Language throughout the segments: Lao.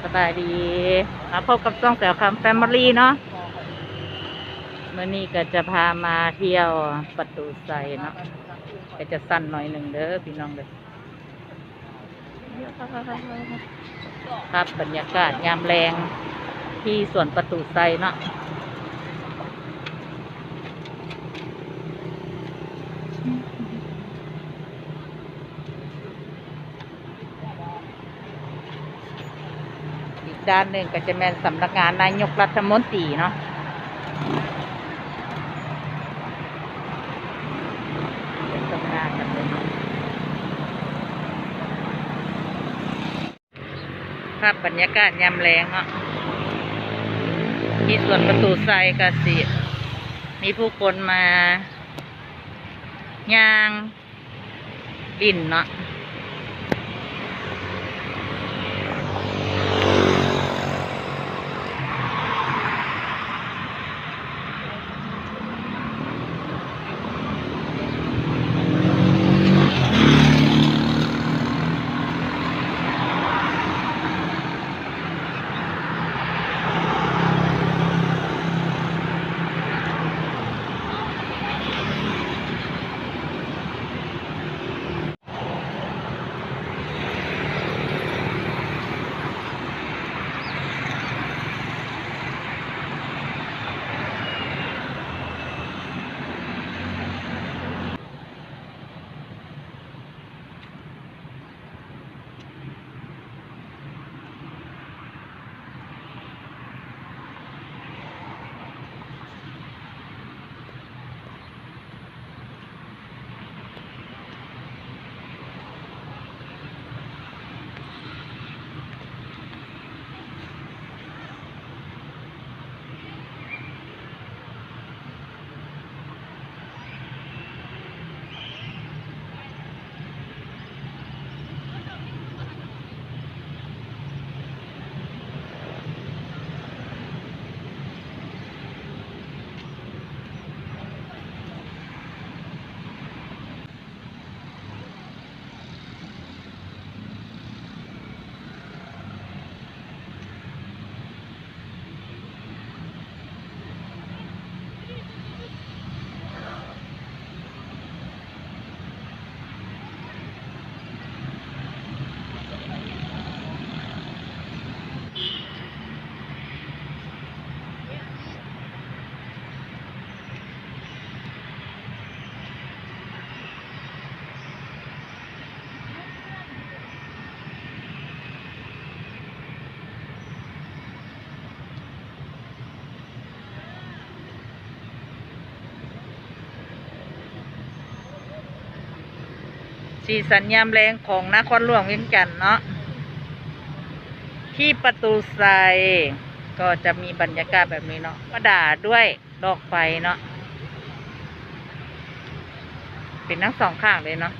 ສະບາຍດີ ມາພົບກັບຊ່ອງແສວຄຳແຟມິລີເນາະ. ມື້ນີ້ກໍຈະພາມາທ່ຽວປະຕູໄຊເນາະ ກໍຈະສັ່ນໜ້ອຍໜຶ່ງເດີພີ່ນ້ອງເດີ. ພາບບັນຍາກາດຍາມແລງທີ່ສວນປະຕູໄຊເນາະ. ອີກດ້ານໜຶ່ງກໍຈະແມ່ນສຳນັກງານນາຍົກລັດຖະມົນຕີເນາະ. ເປັນຕຳນານກັນເລີຍເນາະ. ພາບບັນຍາກາດຍາມແລງເນາະ ທີ່ສວນປະຕູໄຊກໍຊິມີຜູ້ຄົນມາຍ່າງຫຼິ້ນເນາະ. ສີສັນຍາມແລງຂອງນະຄອນຫຼວງວຽງຈັນເນາະ ທີ່ປະຕູໄຊກໍຈະມີບັນຍາກາດແບບນີ້ເນາະ ປະດາດ້ວຍ ດອກໄຟເນາະ ເປັນທັງສອງຂ້າງເລີຍເນາະ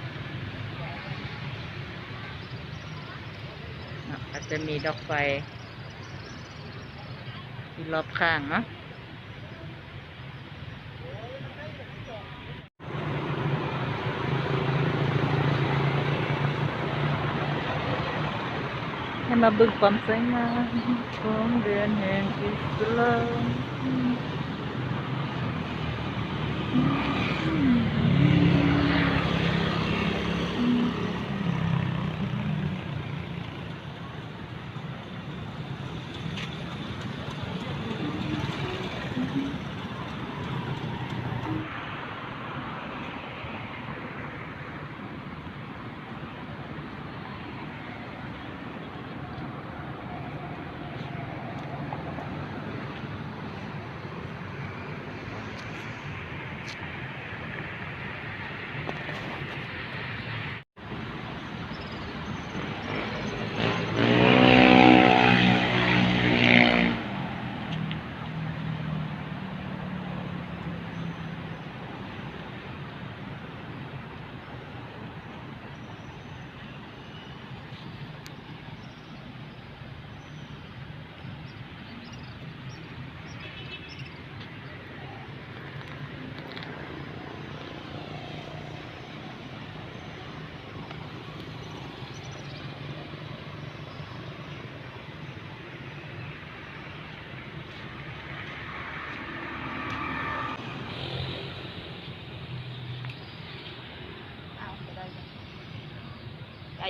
ເນາະ ກໍຈະມີດອກໄຟຢູ່ລອບຂ້າງເນາະ. ໃຫ້ມາເບິ່ງຄວາມສວຍງາມຂອງເດືອນແຫ່ງອິດສະລາມ.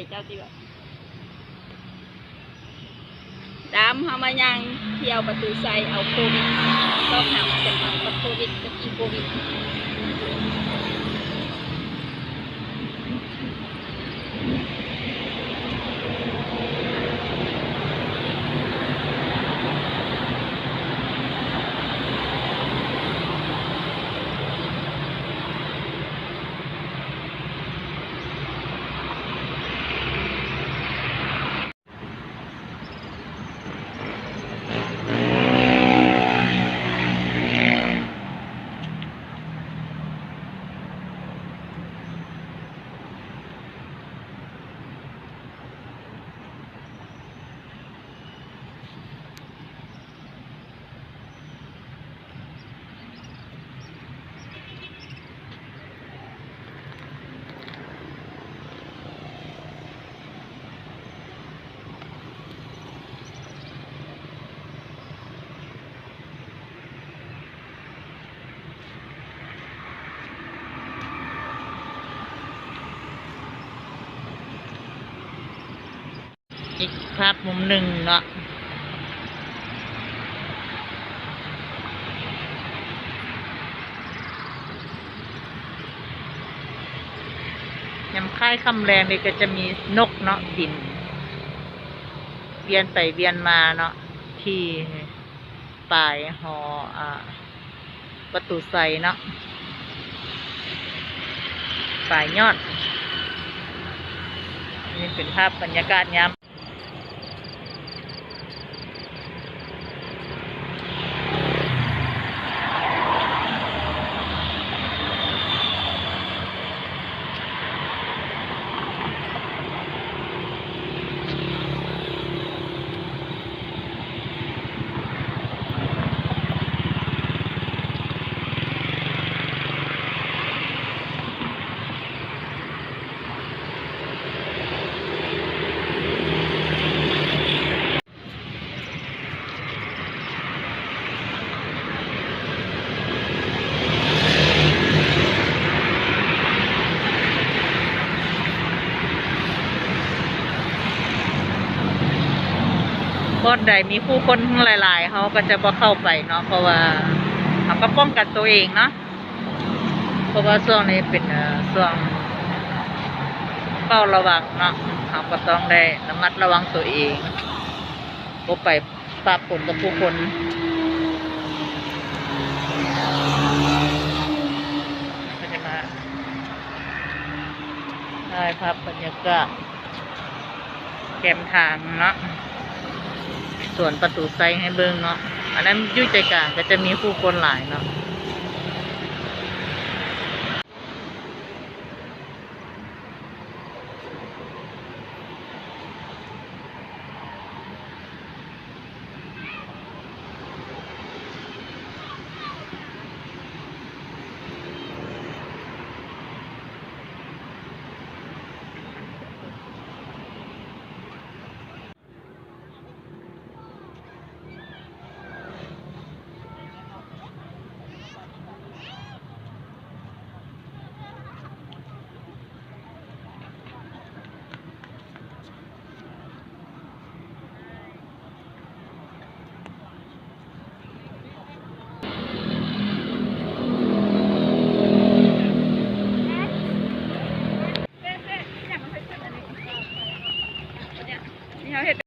ເຈົ້າຊິວ່າ ຕາມເຮົາມາຍ່າງທ່ຽວປະຕູໄຊ ເອົາໂຄວິດ ຊອກຫາໝໍເສັງເອົາກັບໂຄວິດ ກັບອີໂຄວິດ. ອີກພາບມຸມໜຶ່ງເນາະ ຍາມຄ້າຍຄ່ຳແລງນີ້ກໍຈະມີນົກເນາະ ບິນວຽນໄປວຽນມາເນາະ ທີ່ ປາຍຫໍ ອາ ປະຕູໄຊເນາະ ປາຍຍອດ. ນີ້ເປັນພາບບັນຍາກາດຍາມ ບ່ອນໃດມີຜູ້ຄົນຫຼາຍໆ ເຮົາກໍຈະບໍ່ເຂົ້າໄປເນາະ ເພາະວ່າເຮົາກໍປ້ອງກັນໂຕເອງເນາະ ເພາະວ່າຊ່ວງນີ້ເປັນ ເອີ ຊ່ວງເຝົ້າລະວັງເນາະ ເຮົາກໍຕ້ອງໄດ້ລະມັດລະວັງໂຕເອງ ບໍ່ໄປ ປະປົນກັບຜູ້ຄົນ ກໍຈະມາຖ່າຍພາບບັນຍາກາດແຄມທາງເນາະ ສວນປະຕູໄຊໃຫ້ເບິ່ງເນາະ ອັນນັ້ນຢູ່ໃຈກາງກໍຈະມີຜູ້ຄົນຫຼາຍເນາະ. ເຮົາເຮັດ